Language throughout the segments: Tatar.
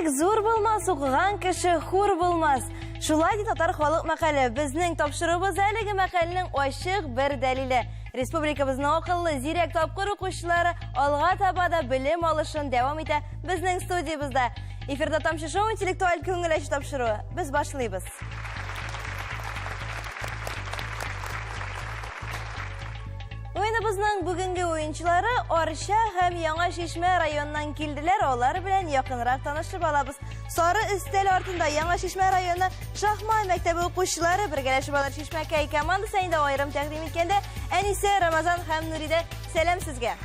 Зирәк зур булмас, укыган кеше хур булмас. Шулай ди татар халык мәкале. Безнең тапшыруыбыз әлеге мәкальнең ачык бер дәлиле. Республикабызның акыллы, зирәк, тапкыр укучылары алга таба да белем алышын дәвам итә безнең студиябездә. Эфирда Тамчы шоу интеллектуаль күңел ачу тапшыруы. Без башлыйбыз. Уеныбызның бүгенге уенчылары Арча һәм Яңа Чишмә районыннан килделәр. Алар белән якынрак танышып алабыз. Сары өстәл артында Яңа Чишмә районы Шахмай мәктәбе укучылары бергәләшеп алар Чишмәкәй командасы инде аерым тәкъдим иткәндә Әнисә, Рамазан һәм Нуридә сәлам сезгә.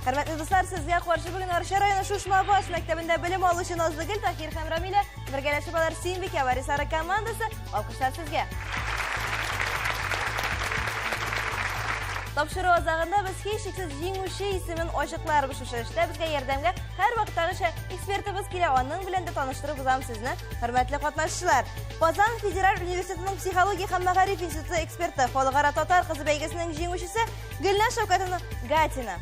Хөрмәтле дуслар, сезгә каршы бүген Арча районы Шушмабаш мәктәбендә белем алучы Назлыгөл, Таһир һәм Рамилә бергәләшеп алар Сөембикә варислары командасы. Алкышлар сезгә. Тапшыру азагында без һичшиксез җиңүче исемен ачыкларбыз. Шушы эштә безгә ярдәмгә һәрвакыттагыча экспертыбыз килә. Аның белән дә таныштырып узам сезне, хөрмәтле катнашчылар. Казан федераль университетының психология һәм мәгариф институты эксперты, халыкара татар кызы бәйгесенең җиңүчесе Гөлназ Шәүкәтовна Гатина.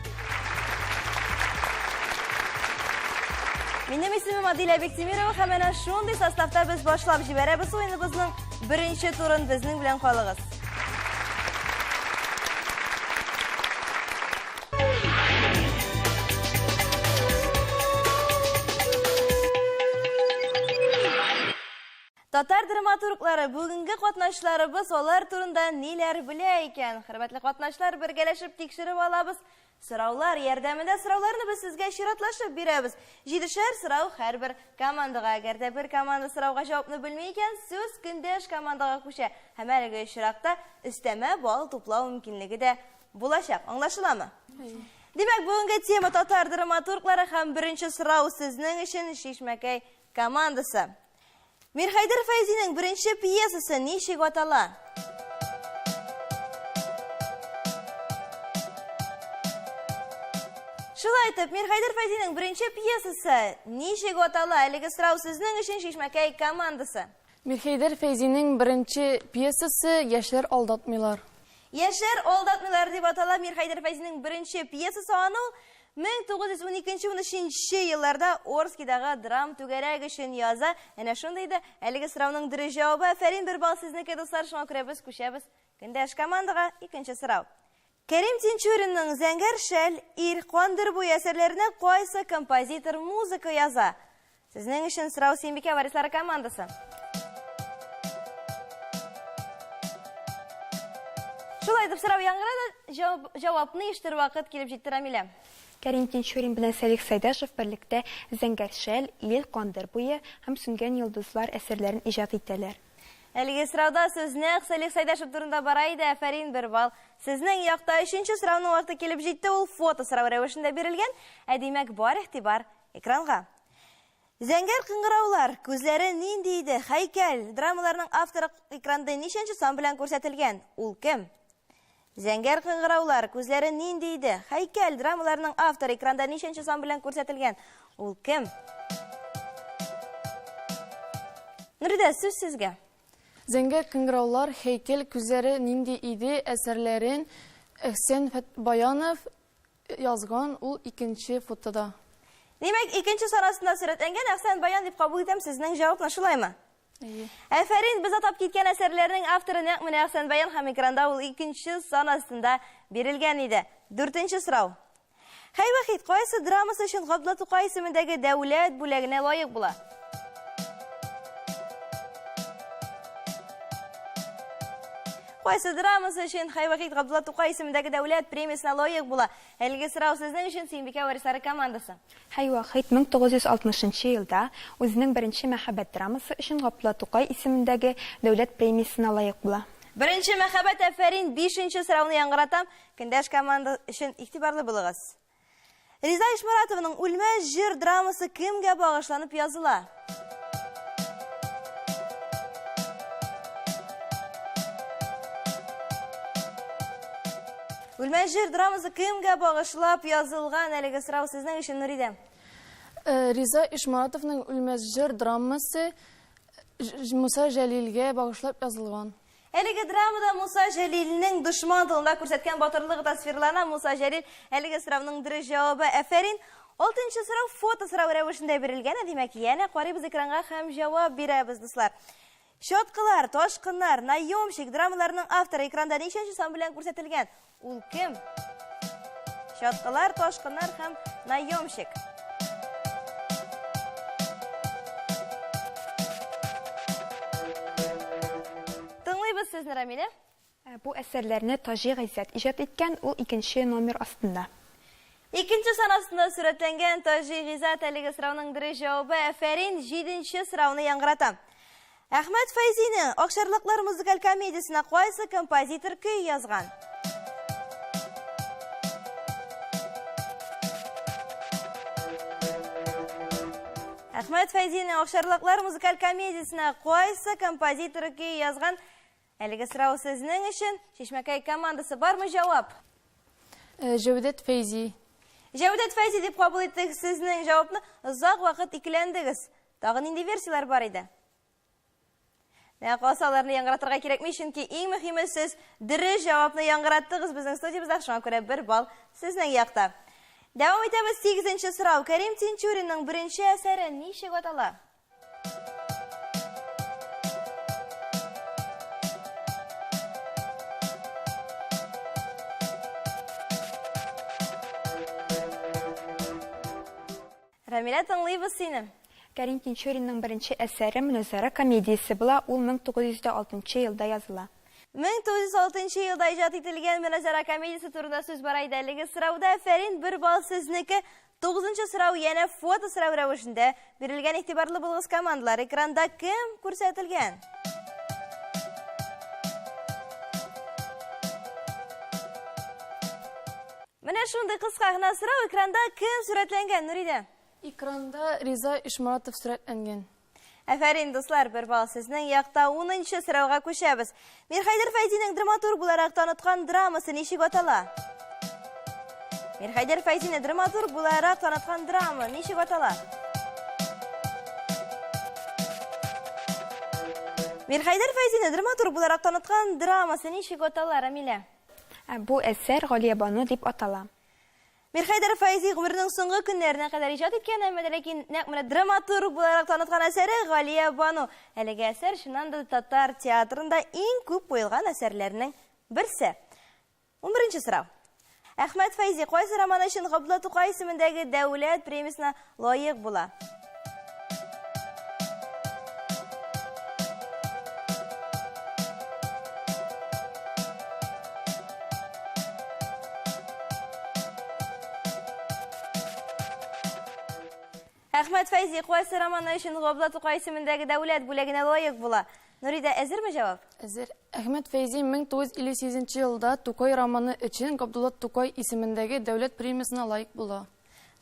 Минем исемем Адилә Бектимирова һәм әнә шундый составта без башлап җибәрәбез уеныбызның беренче турын. Безнең белән калыгыз. Татар драматурглары, бүгенге катнашчыларыбыз алар турында ниләр белә икән? Хөрмәтле катнашчылар, бергәләшеп тикшереп алабыз. Сораулар ярдәмендә сорауларны без сезгә чиратлашып бирәбез. Җидешәр сорау һәрбер командага. Әгәр дә бер команда сорауга җавапны белми икән, сүз көндәш командага күчә. Һәм әлеге очракта өстәмә балл туплау мөмкинлеге дә булачак. Аңлашыламы? Димәк, бүгенге тема татар драматурглары һәм беренче сорау сезнең өчен Чишмәкәй командасы. Мирхәйдәр Фәйзинең беренче пьесасы ничек атала? Шулай итеп, Мирхәйдәр Фәйзинең беренче пьесасы ничек атала? Әлеге сорау сезнең өчен Чишмәкәй командасы. Мирхәйдәр Фәйзинең беренче пьесасы Яшьләр алдатмыйлар. Яшьләр алдатмыйлар дип атала Мирхәйдәр Фәйзинең беренче пьесасы. Аны ул 1912-13 елларда Орскидагы драм түгәрәк өчен яза. Әнә шундый иде әлеге сорауның дөрес җавабы. Афәрин, бер балл сезнеке, дуслар. Шуңа күрә без күчәбез көндәш командага. Икенче сорау. Кәрим Тинчуринның Зәңгәр шәл, Ир, Кандыр буе әсәрләренә кайсы композитор музыка яза? Сезнең өчен сорау Сөембикә варислары командасы. Шулай итеп сорау яңгырады, җавапны ишетер вакыт килеп җитте, Рамилә. Кәрим Тинчурин белән Сәлих Сәйдәшев берлектә Зәңгәр шәл, Ил, Кандыр буе һәм Сүнгән йолдызлар әсәрләрен иҗат итәләр. Әлеге сорауда сүз нәкъ Сәлих Сәйдәшев турында бара иде, афәрин, бер балл. Сезнең якта өченче сорауның вакыты килеп җитте, ул фото сорау рәвешендә бирелгән, ә димәк бар игътибар Экранга. Зәңгәр кыңгыраулар, күзләре нинди иде, һәйкәл, драмаларның авторы экранда ничәнче сан белән күрсәтелгән, ул кем? Зәңгәр кыңгыраулар, күзләре нинди иде, һәйкәл, драмаларның авторы экранда ничәнче сан белән күрсәтелгән, ул кем? Нуридә, сүз сезгә. Зәңгәр кыңгыраулар, һәйкәл, күзләре нинди иде әсәрләрен Әхсән Баянов Язган ул икенче фотода. Димәк, икенче сан астында сурәтләнгән Әхсән Баян дип кабул итәм сезнең җавапны, шулаймы? Әйе. Афәрин, без атап киткән әсәрләрнең авторы нәкъ менә Әхсән Баян һәм экранда ул икенче сан астында бирелгән иде. Дүртенче сорау. Хәй Вахит кайсы драмасы өчен Габдулла Тукай исемендәге дәүләт бүләгенә лаек була? Кайсы драмасы өчен Хәй Вахит Габдулла Тукай исемендәге дәүләт премиясенә лаек була? Әлеге сорау сезнең өчен, Сөембикә варислары командасы. Хәй Вахит 1960 нчы елда үзенең Беренче мәхәббәт драмасы өчен Габдулла Тукай исемендәге дәүләт премиясенә лаек була. Беренче мәхәббәт, афәрин! Бишенче сорауны яңгыратам. Көндәш команда өчен игътибарлы булыгыз. Риза Ишморатованың Үлмәс җыр драмасы кемгә багышланып языла? Үлмәс җыр драмасы кемгә багышлап язылган? Әлеге сорау сезнең өчен, Нуридә. Э, Риза Ишморатовның Үлмәс җыр драмасы Муса Җәлилгә багышлап язылган. Әлеге драмада Муса Җәлилнең дошман тылында күрсәткән батырлыгы тасвирлана. Муса Җәлил әлеге сорауның дөрес җавабы. Әфәрин. Алтынчы сорау фото сорау рәвешендә бирелгән. Димәк, янә карыйбыз экранга һәм җавап бирәбез, дуслар. Чаткылар, ташкыннар, наемщик драмаларының авторы экранда ничәнче сан белән күрсәтелгән? Ул кем? Чаткылар, ташкыннар һәм наемщик. Тыңлыйбыз сезне, Рамилә. Ә, бу әсәрләрне Таҗи Гыйззәт иҗат иткән, ул икенче номер астында. Икенче сан астында сурәтләнгән Таҗи Гыйззәт әлеге сорауның дөрес җавабы. Әфәрин, җиденче сорауны яңгырата. Әхмәт Фәйзинең Акчарлаклар музыкаль комедиясенә кайсы композитор көй язган? Әхмәт Фәйзинең Акчарлаклар музыкаль комедиясенә кайсы композитор көй язган? Әлеге сорау сезнең өчен. Чишмәкәй командасы бармы җавап? Э, Җәүдәт Фәйзи. Җәүдәт Фәйзи дип кабул иттек сезнең җавапны. Озак вакыт икеләндегез. Тагын нинди версияләр бар иде? Менә калса аларны яңгыратырга кирәкми, чөнки иң мөһиме сез дөрес җавапны яңгыраттыгыз безнең студиябездә, шуңа күрә бер балл сезнең якта. Дәвам итәбез 8 сорау. Кәрим Тинчуринның беренче әсәре ничек атала? Рамилә, тыңлыйбыз сине. Кәрим Тинчуринның беренче әсәре Мөнәзарә комедиясе була, ул 1906 елда языла. 1906 елда иҗат ителгән Мөнәзарә комедиясе турында сүз бара иде. Әлеге сорауда әфәрин, бер балл сезнеке. Тугызынчы сорау янә фото сорау рәвешендә бирелгән. Игътибарлы булыгыз, командалар. Экранда кем күрсәтелгән? Менә шундый кыска гына сорау, экранда кем сурәтләнгән, Нуридә? Экранда Риза Ишмуратов сурәтләнгән. Әфәрин, дуслар, бер балл сезнең якта. 10 сорауга күчәбез. Мирхәйдәр Фәйзинең драматург буларак таныткан драмасы ничек атала? Мирхәйдәр Фәйзине драматург буларак таныткан драма ничек атала? Мирхәйдәр Фәйзине драматург буларак таныткан драмасы ничек атала, Рамилә? Ә бу әсәр Галиябану дип атала. Мирхәйдәр Фәйзи гомеренең соңгы көннәренә кадәр иҗат иткән, әмма дә ләкин нәкъ менә драматург буларак таныткан әсәре Галиябану. Әлеге әсәр чыннан да татар театрында иң күп куелган әсәрләрнең берсе. 11 сорау. Әхмәт Фәйзи кайсы романы өчен Габдулла Тукай исемендәге дәүләт премиясенә лаек була? Әхмәт Фәйзи кайсы романы өчен Габдулла Тукай исемендәге дәүләт бүләгенә лаек була? Нуридә, әзерме җавап? Әзер. Әхмәт Фәйзи 1958 елда Тукай романы өчен Габдулла Тукай исемендәге дәүләт премиясенә лаек була.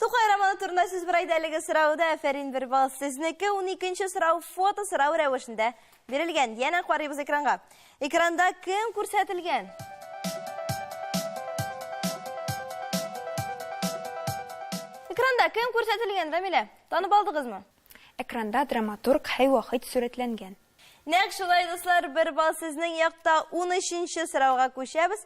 Тукай романы турында сүз бер айда әлеге сорауда әфәрин бер балл сезнеке. 12 сорау фото сорау рәвешендә бирелгән. Янә карыйбыз экранга. Экранда кем күрсәтелгән? Экранда кем күрсәтелгән, Рамилә? Танып алдыгызмы? Экранда драматург Хәй Вахит сурәтләнгән. Нәкъ шулай, дуслар, бер балл сезнең якта. 13 сорауга күчәбез.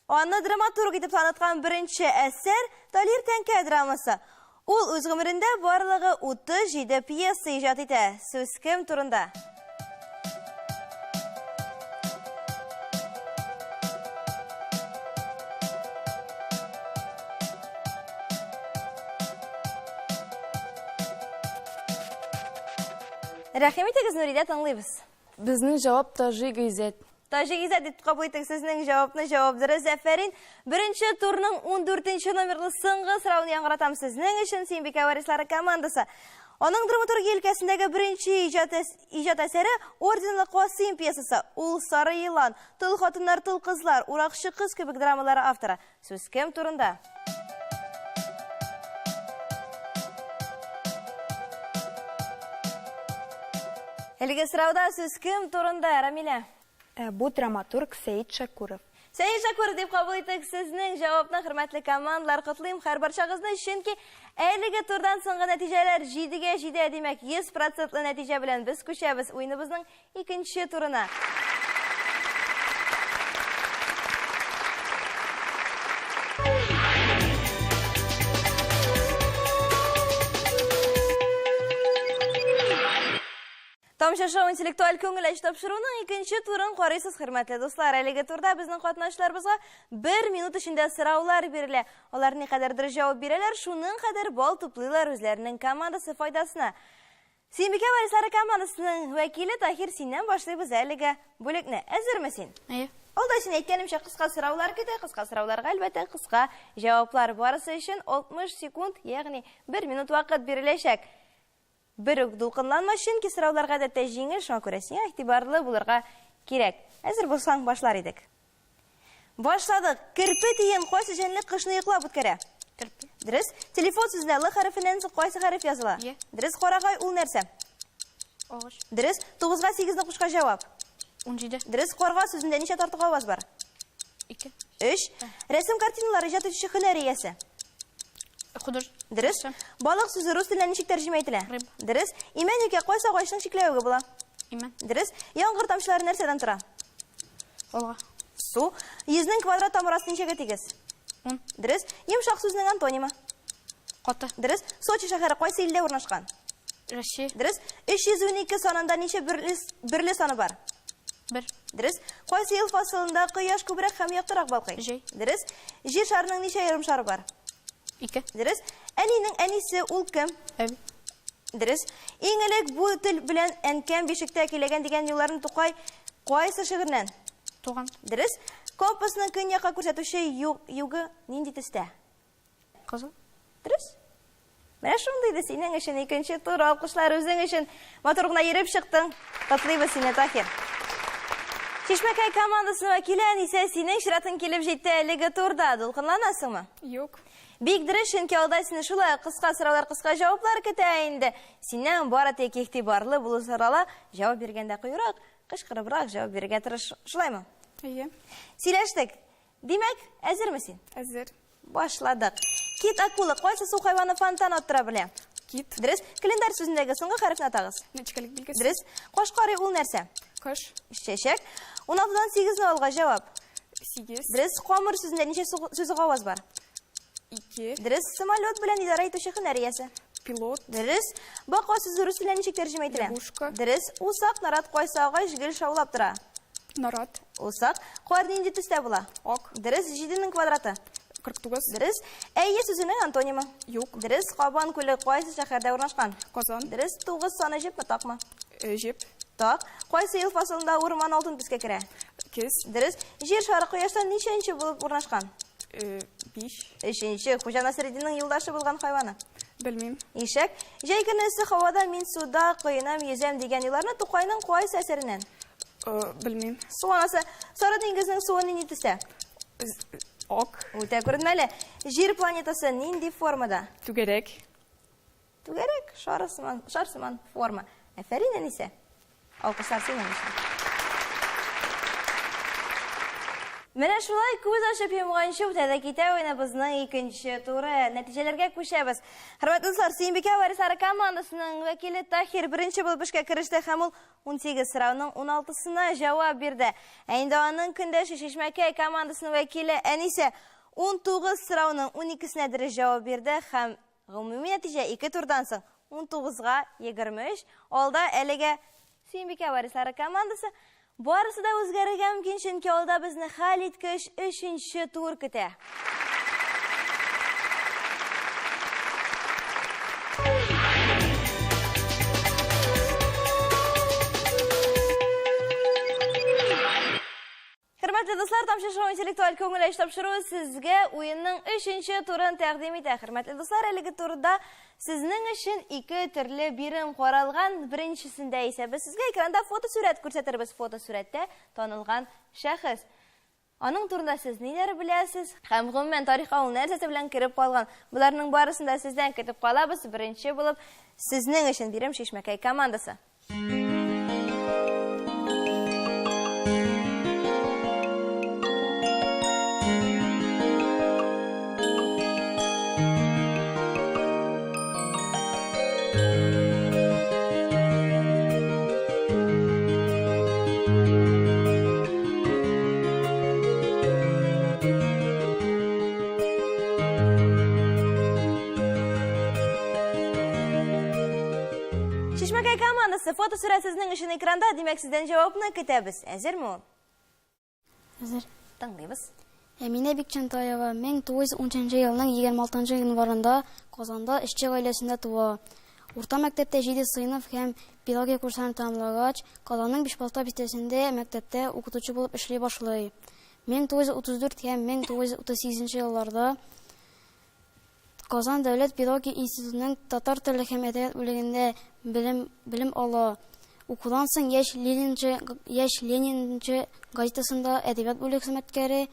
Аны драматург итеп таныткан беренче әсәр Талир Тәңкә драмасы. Ул үз гомерендә барлыгы 37 пьеса иҗат итә. Сүз кем турында? Рәхим итегез, Нуридә, тыңлыйбыз. Безнең җавап Таҗи Гыйззәт. Таҗи Гыйззәт дип кабул итик сезнең җавапны. Җавап дөрес, әфәрин. Беренче турның 14 номерлы соңгы соравын яңгыратам сезнең өчен, Сөембикә варислары командасы. Аның драматургия өлкәсендәге беренче иҗат, иҗат әсәре Орденлы Касыйм пьесасы. Ул Сары елан, Тол хатыннар, тол кызлар, Уракчы кыз кебек драмалары авторы. Сүз кем турында? Әлеге сорауда сүз кем турында, Рамилә? Бу драматург Сәид Шакуров. Сәид Шакуров дип кабул итик сезнең җавапны, хөрмәтле командалар. Котлыйм һәрбарчагызны, чөнки әлеге турдан соңгы нәтиҗәләр 7-гә 7, димәк 100 процентлы нәтиҗә белән без күчәбез уеныбызның икенче турына. Тамчы шоу интеллектуаль күңел ачу тапшыруының икенче турын карыйсыз, хөрмәтле дуслар. Әлеге турда безнең катнашчыларыбызга бер минут эчендә сораулар бирелә. Алар никадәр дөрес җавап бирәләр, шуның кадәр балл туплыйлар үзләренең командасы файдасына. Сөембикә варислары командасының вәкиле Таһир, синнән башлыйбыз әлеге бүлекне. Әзерме син? Әйе. Алда син әйткәнемчә кыска сораулар көтә, кыска сорауларга әлбәттә кыска җаваплар. Барысы өчен 60 секунд, ягъни 1 минут вакыт биреләчәк. Бер үк дулкынланма, чөнки сораулар гадәттә җиңел, шуңа күрә сиңа игътибарлы булырга кирәк. Әзер булсаң, башлар идек. Башладык. Керпе тиен кайсы җәнлек кышны йоклап үткәрә? Керпе. Дөрес. Телефон сүзендә Л хәрефеннән соң кайсы хәреф языла? Е. Дөрес. Карагай ул нәрсә? Агач. Дөрес. 9-га 8-не кушкан җавап. 17. Дөрес. Карга сүзендә ничә тартык аваз бар? 2. 3. Рәсем картиналары иҗат итүче һөнәр иясе. Художник. Дөрес. Балык сүзе рус теленә ничек тәрҗемә ителә? Рыба. Дөрес. Имән юкә кайсы агачның чикләвеге була? Имән. Дөрес. Яңгыр тамчылары нәрсәдән тора? Алга. Су. Йөзнең квадрат тамырасы ничәгә тигез? 10. Дөрес. Йомшак сүзенең антонимы. Каты. Дөрес. Сочи шәһәре кайсы илдә урнашкан? Россия. Дөрес. 312 санында ничә берле, берле саны бар? 1. Дөрес. Кайсы ел фасылында кояш күбрәк һәм яктырак балкый? Җәй. Дөрес. Җир шарының ничә ярымшары бар? 2. Дөрес. Әнинең әнисе ул кем? Әби. Дөрес. Иң элек бу тел белән әнкәм бишектә киләгән дигән юлларны Тукай кайсы шигыреннән? Туган. Дөрес. Компасның көньякка күрсәтүче югы нинди төстә? Кызыл. Дөрес. Менә шундый иде синең өчен икенче тур. Алкышлар үзең өчен. Матур гына йөреп чыктың. Котлыйбыз сине, Таһир. Чишмәкәй командасының вәкиле Әнисә, синең чиратың килеп җитте әлеге турда. Дулкынланасыңмы? Юк. Бик дөрес, чөнки алда сине шулай кыска сораулар, кыска җаваплар көтә инде. Синнән бары тик игътибарлы булу сорала, җавап биргәндә кыюрак, кычкырыбрак җавап бирергә тырыш. Шулаймы? Әйе. Сөйләштек. Димәк, әзерме син? Әзер. Башладык. Кит акула кайсы су хайваны фонтан аттыра белә? Кит. Дөрес. Календарь сүзендәге соңгы хәрефне атагыз. Нечкәлек билгесе. Дөрес. Кашкарый ул нәрсә? Кош. Чәчәк. 16-дан 8-не алга җавап. 8. Дөрес. Камыр сүзендә ничә сүзек аваз бар? 2. Дөрес. Самолет белән идарә итүче һөнәр иясе. Пилот. Дөрес. Бака сүзе рус теленә ничек тәрҗемә ителә? Лягушка. Дөрес. Усак нарат кайсы агач гел шаулап тора? Нарат. Усак. Кар нинди төстә була? Ак. Дөрес. 7-нең квадраты. 49. Дөрес. Әйе сүзенең антонимы. Юк. Дөрес. Кабан күле кайсы шәһәрдә урнашкан? Казан. Дөрес. 9 саны җепме, такмы? Җеп. Так. Кайсы ел фасылында урман алтын төскә керә? Кез. Дөрес. Җир шары кояштан ничәнче булып урнашкан? 5. Өченче. Хуҗа Насретдинның юлдашы булган хайваны. Белмим. Ишәк. Җәй көне эссе һавада мин суда коенам, йөзәм дигән юлларны Тукайның кайсы әсәреннән? Белмим. Су анасы. Сары диңгезнең суы нинди төстә? Ак. Үтә күренмәле. Җир планетасы нинди формада? Түгәрәк. Түгәрәк, шар сыман, шар сыман форма. Афәрин, Әнисә. Алкышлар синең өчен. Менә шулай күз ачып йомганчы үтә дә китә уеныбызның икенче туры. Нәтиҗәләргә күчәбез. Хөрмәтле дуслар, Сөембикә варислары командасының вәкиле Таһир беренче булып эшкә кереште һәм ул 18 сорауның 16-сына җавап бирде. Ә инде аның көндәше Чишмәкәй командасының вәкиле Әнисә 19 сорауның 12-сенә дөрес җавап бирде һәм гомуми нәтиҗә 2 турдан соң 19-га 23. Алда әлегә Сөембикә варислары командасы. Барысы да үзгәрергә мөмкин, чөнки алда безне хәлиткеч 3-нче тур көтә. Хөрмәтле дуслар, Тамчы шоу интеллектуаль күңел ачу тапшыруы сезгә уенның 3-нче турын тәкъдим итә. Хөрмәтле дуслар, әлеге турда сезнең өчен ике төрле бирем каралган. Беренчесендә исә без сезгә экранда фотосурәт күрсәтербез. Фотосурәттә танылган шәхес. Аның турында сез ниләр беләсез? Һәм гомумән тарихка ул нәрсәсе белән кереп калган? Буларның барысын да сездән көтеп калабыз. Беренче булып сезнең өчен бирем Чишмәкәй командасы. Чишмәкәй командасы. командасы, фотосурәт сезнең өчен экранда, димәк, сездән җавапны көтәбез. Әзерме ул? Әзер. Тыңлыйбыз. Әминә Бикчәнтаева 1913 елның 26 гыйнварында Казанда эшче гаиләсендә туа. Урта мәктәптә 7 сыйныф һәм педагогия курсларын тәмамлагач, Казанның Бишбалта бистәсендә мәктәптә укытучы булып эшли башлый. 1934 һәм 1938 елларда Казан дәүләт педагогия институтының татар теле һәм әдәбият бүлегендә белем, белем ала. Укудан соң Яшь Ленинчы, Яшь Ленинчы газетасында әдәбият бүлеге хезмәткәре,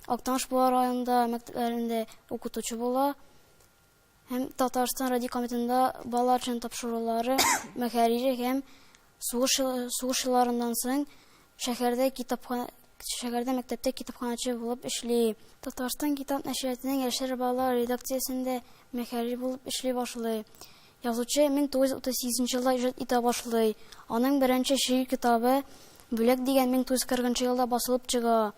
Актаныш Буа районында мәктәпләрендә укытучы була һәм Татарстан радиокомитетында балалар өчен тапшырулары мөхәррире һәм Сугыш, сугыш елларыннан соң шәһәрдә китапхана, шәһәрдә мәктәптә китапханачы булып эшли. Татарстан китап нәшриятының яшьләр балалар редакциясендә мөхәррир булып эшли башлый. Язучы 1938 елда иҗат итә башлый. Аның беренче шигырь китабы Бүләк дигән 1940 елда басылып чыга.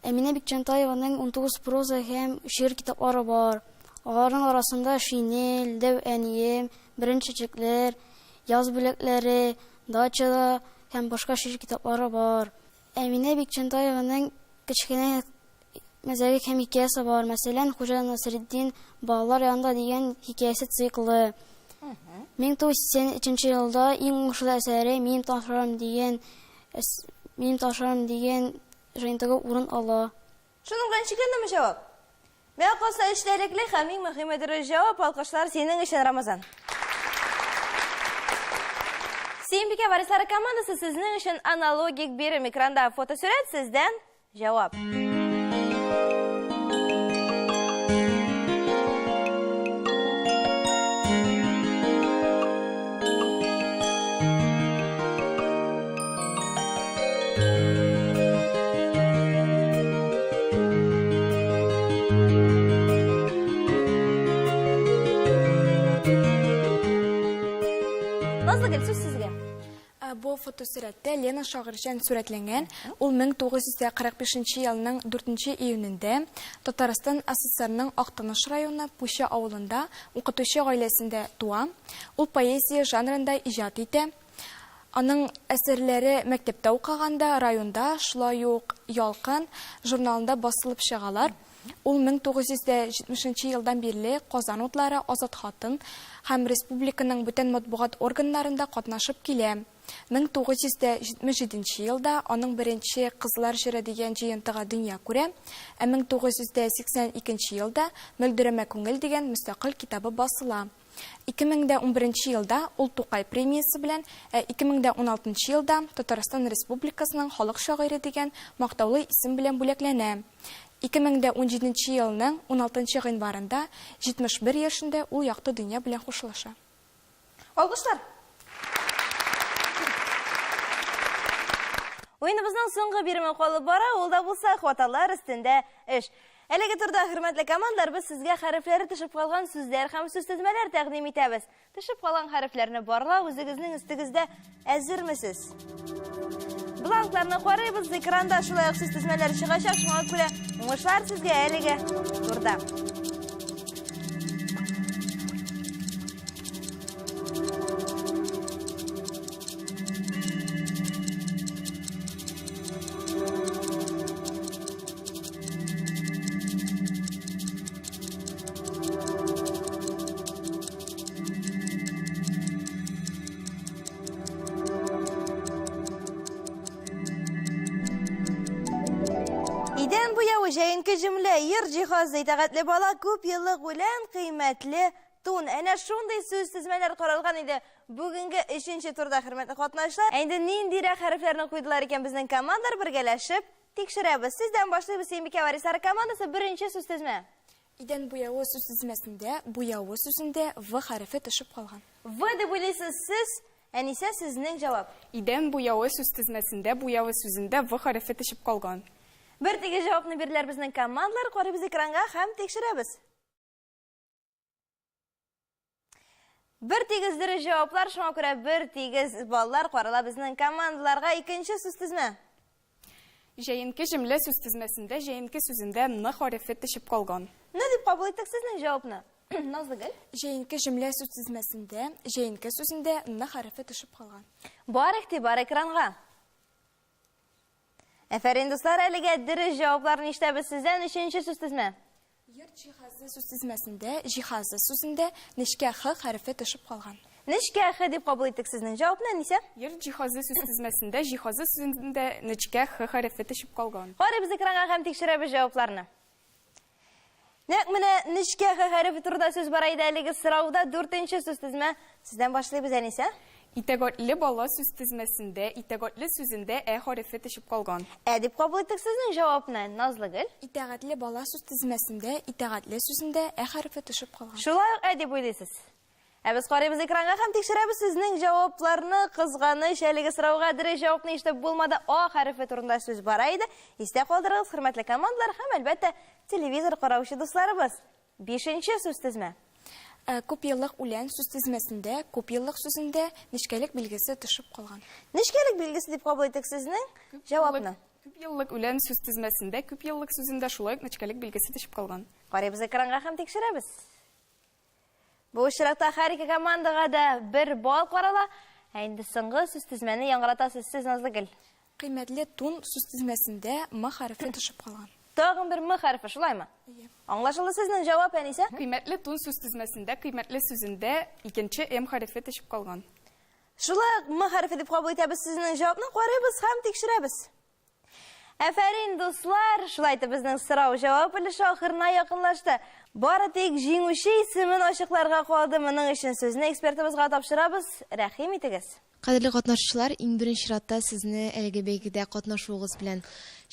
Әминә Бикчәнтаеваның 19 проза һәм шигырь китаплары бар. Аларның арасында Шинель, Дәү әнием, Беренче чәчәкләр, Яз бүләкләре, Дачада һәм башка шигырь китаплары бар. Әминә Бикчәнтаеваның кечкенә мәзәге һәм хикәясе бар. Мәсәлән, Хуҗа Насретдин балалар янында дигән хикәясе циклы. 1983 елда иң уңышлы әсәре Минем танышларым дигән Минем танышларым дигән җыентыгы урын ала. Шуның белән чикләндеме җавап? Миңа калса эчтәлекле һәм иң мөһиме дөрес җавап, алкышлар синең өчен, Рамазан. Сөембикә варислары командасы сезнең өчен аналогик бирем экранда фотосурәт сездән җавап. Назлыгөл, сүз сезгә. Бу фотосурәттә Лена Шагыйрьҗан сурәтләнгән. Ул 1945 елның 4 июнендә Татарстан АССРның Актаныш районы Пуща авылында укытучы гаиләсендә туа. Ул поэзия жанрында иҗат итә. Аның әсәрләре мәктәптә укыганда, районда, шулай ук Ялкын журналында басылып чыгалар. Ул 1970 нче елдан бирле Казан утлары, Азат хатын һәм республиканың бүтән матбугат органнарында катнашып килә. 1977 нче елда аның беренче Кызлар җыры дигән җыентыгы дөнья күрә, ә 1982 нче елда Мөлдерәмә күңел дигән мөстәкыйль китабы басыла. 2011 елда ул Тукай премиясе белән, ә 2016 елда Татарстан Республикасының халык шагыйре дигән мактаулы исем белән бүләкләнә. 2017 елның 16 гыйнварында 71 яшендә ул якты дөнья белән хушлаша. Алкышлар! Уеныбызның соңгы биреме калып бара, ул да булса хаталар өстендә эш. Әлеге турда, хөрмәтле командалар, без сезгә хәрефләре төшеп калган сүзләр һәм сүзтезмәләр тәкъдим итәбез. Төшеп калган хәрефләрне барлау үзегезнең өстегездә әзермесез? Бланкларны карыйбыз, экранда шулай ук сүзтезмәләр чыгачак, шуңа күрә уңышлар сезгә әлеге турда. Идән буявы, җәенке җөмлә, йорт җиһазы, итагатьле бала, күп еллык үлән, кыйммәтле тун. Әнә шундый сүз тезмәләр каралган иде бүгенге өченче турда, хөрмәтле катнашлар. Ә инде ниндирәк хәрефләрне куйдылар икән безнең командалар, бергәләшеп Тикшерәбез. Сездән башлыйбыз, Сөембикә Варислары командасы, беренче сүзтезмә. Идән буявы сүзтезмәсендә буявы сүзендә В хәрефе төшеп калган. В дип уйлыйсыз сез, Әнисә, сезнең җавап. Идән буявы сүзтезмәсендә буявы сүзендә В хәрефе төшеп калган. Бертигез җавапны бирделәр безнең командалар. Карыйбыз экранга һәм тикшерәбез. Бер тигез дөрес җаваплар, шуңа күрә бер тигез баллар карала безнең командаларга. Икенче сүз тезмә. Җәенке җөмлә сүз тезмәсендә җәенке сүзендә н хәрефе төшеп калган. Н дип кабул иттек сезнең җавапны. Назлыгөл. Җәенке җөмлә сүзтезмәсендә җәенке сүзендә н хәрефе төшеп калган. Бар игътибар экранга. Әфәрин, дуслар, әлегә дөрес җавапларны ишетәбез сездән. Өченче сүзтезмә. Йорт җиһазы сүзтезмәсендә җиһазы сүзендә нечкә х хәрефе төшеп калган. Нечкә х дип кабул иттек сезнең җавапны, Әнисә. Йорт җиһазы сүзтезмәсендә җиһазы сүзендә нечкә х хәрефе төшеп калган. Карыйбыз экранга һәм тикшерәбез җавапларны. Нәкъ менә нечкә х хәрефе турында сүз бара иде әлеге сорауда. Дүртенче сүзтезмә. Сездән башлыйбыз, Әнисә. Итәгатьле бала сүзтезмәсендә итәгатьле сүзендә ә хәрефе төшеп калган. Ә дип кабул иттек сезнең җавапны, Назлыгөл. Итәгатьле бала сүзтезмәсендә итәгатьле сүзендә ә хәрефе төшеп калган. Шулай ук ә дип уйлыйсыз. Ә без карыйбыз экранга һәм тикшерәбез сезнең җавапларны. Кызганыч, әлеге сорауга дөрес җавапны ишетеп булмады. А хәрефе турында сүз бара иде. Истә калдырыгыз, хөрмәтле командалар һәм, әлбәттә, телевизор караучы дусларыбыз. Бишенче сүзтезмә. Күпьеллык үлән сүзтезмәсендә күпьеллык сүзендә нечкәлек билгесе төшеп калган. Нечкәлек билгесе дип кабул итик сезнең җавапны. Күпьеллык үлән сүзтезмәсендә күпьеллык сүзендә шулай ук нечкәлек билгесе төшеп калган. Карыйбыз экранга һәм тикшерәбез. Бу очракта һәр ике командага да бер балл карала. Ә инде соңгы сүзтезмәне яңгыратасыз сез, Назлыгөл. Кыйммәтле тун сүзтезмәсендә м хәрефе төшеп калган. Тагын бер м хәрефе, шулаймы? Әйе. Аңлашылды сезнең җавап, Әнисә? Кыйммәтле тун сүзтезмәсендә кыйммәтле сүзендә икенче м хәрефе төшеп калган. Шулай ук м хәрефе дип кабул итәбез сезнең җавапны. Карыйбыз һәм тикшерәбез. Әфәрин, дуслар! Шулай итеп безнең сорау-җавап өлеше ахырына якынлашты. Бары тик җиңүче исемен ачыкларга калды. Моның өчен сүзне экспертыбызга тапшырабыз. Рәхим итегез. Кадерле катнашучылар, иң беренче чиратта сезне әлеге бәйгедә катнашуыгыз белән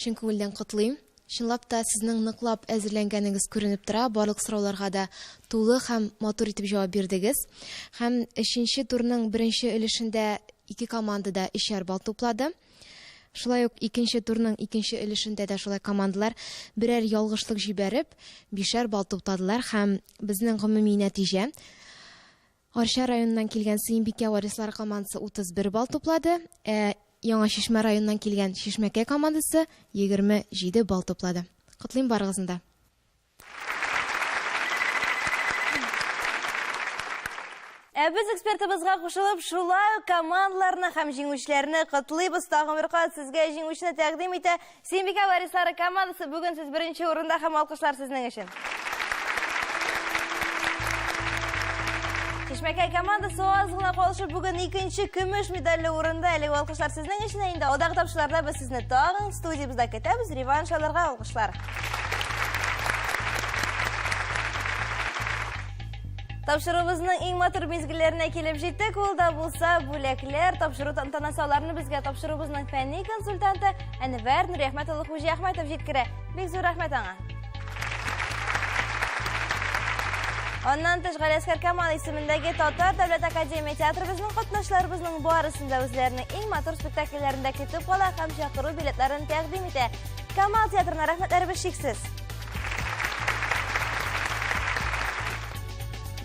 чын күңелдән котлыйм. Чынлап та сезнең ныклап әзерләнгәнегез күренеп тора, барлык сорауларга да тулы һәм матур итеп җавап бирдегез. Һәм өченче турның беренче өлешендә ике команда да өчәр балл туплады. Шулай ук икенче турның икенче өлешендә дә шулай командалар берәр ялгышлык җибәреп, бишәр балл тупладылар һәм безнең гомуми нәтиҗә Арча районыннан килгән Сөембикә варислары командасы 31 балл туплады, ә Яңа Чишмә районыннан килгән Чишмәкәй командасы 27 балл туплады. Котлыйм барыгызны да. Ә без экспертыбызга кушылып, шулай ук командаларны һәм җиңүчеләрне котлыйбыз. Тагын бер кат сезгә җиңүчене тәкъдим итә Сөембикә варислары командасы. Бүген сез беренче урында һәм алкышлар сезнең өчен. Чишмәкәй командасы аз гына калышып бүген икенче көмеш медальле урында. Әлеге алкышлар сезнең өчен. Инде алдагы тапшыруларда без сезне тагын студиябездә көтәбез. Реванш алырга алкышлар. Тапшыруыбызның иң матур мизгелләренә килеп җиттек. Ул да булса бүләкләр тапшыру тантанасы. Аларны безгә тапшыруыбызның фәнни консультанты Әнвәр Нуриәхмәт улы Хуҗиәхмәтов җиткерә. Бик зур рәхмәт аңа. Аннан тыш Галиәсгар Камал исемендәге Татар дәүләт академия театрыбызның катнашларыбызның барысын да үзләренең иң матур спектакльләрендә көтеп кала һәм чакыру билетларын тәкъдим итә. Камал театрына рәхмәтләребез чиксез.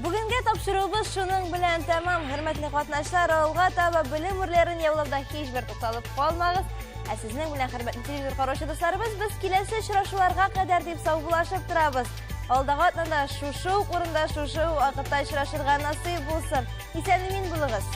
Бүгенге тапшыруыбыз шуның белән тәмам. Хөрмәтле катнашлар, алга таба белем үрләрен яулауда һичбер тукталып калмагыз. Ә сезнең белән хөрмәтле телевизор караучы дусларыбыз, без киләсе очрашуларга кадәр дип саубуллашып торабыз. Алдагы атнада шушы ук урында, шушы вакытта очрашырга насыйп булсын. Исән-имин булыгыз.